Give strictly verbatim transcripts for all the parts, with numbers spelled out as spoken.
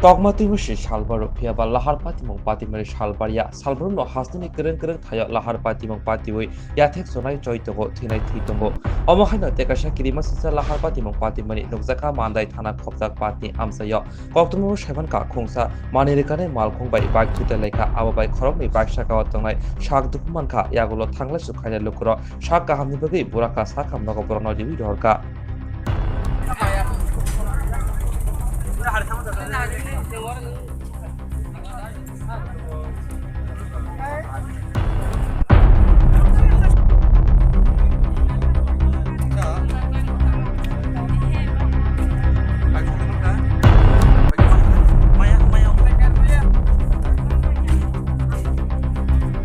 Tokma twimo se salbaro, phiyaba lahar patimung patimani salbarya. Salbrumno hasteni kwrwng kwrwng thaio lahar patimung patiwi yathek chonai choi tongo, thwinai thwi tongo. Omo haino tei kaisa kirima sisa lahar patimung patimani nukjakha Mandai thana khopjak patni amchaio. Koktwmao saimankha khungsa manwi rwkani malkhung bai bike thutai laikha, abo bai khoroknwi bike sakao tongnai sak dukhu mankha, yagulo thanglai sukhainai lukurok sak kahamni bagwi burakha sakham nogo borokno riwi rohorkha.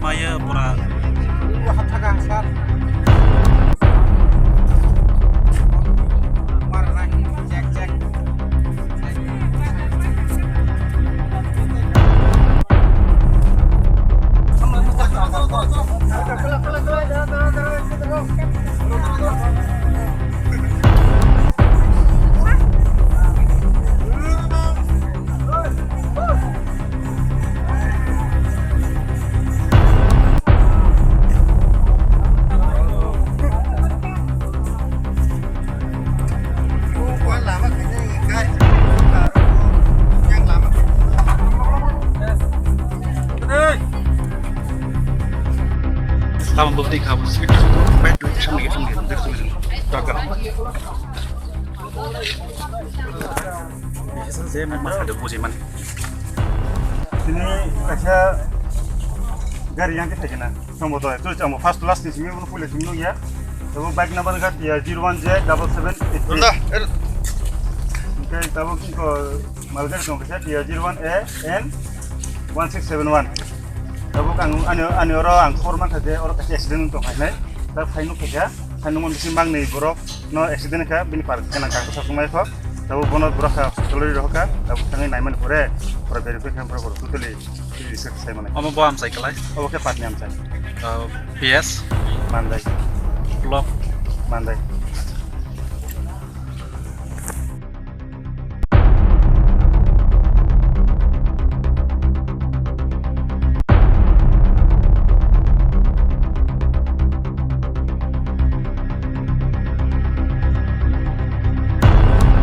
Maya pura. Tamo bwtwi kha, bed samni samni. Tini kaisa gari yang khe phaikhe na. Sambo to, to chamo first class ni simi, uno pule simi ya. Tabo bike number ga T R zero one J double seven eight three. Unda, er. Hwnkhe tabo kiko malgari tong kaisa T R zero one A N one six seven one. Tabo ang ani, ani oro ang khobor mankha je oro kaisa accident tong khainai. Ta phaino khaikha, phaino mon bisi mangnwi borok no accident kha, bini par kana kangsa sasungmai kho. Tabo bono borok kha hospital ri rohkha, tabo thangwi naimani pore, pore verify khaimani pore borok totally. Research sai mane. Omo bo amchai kalai. Obo khe patni amchai. Uh, P S. Mandai. Block. Mandai.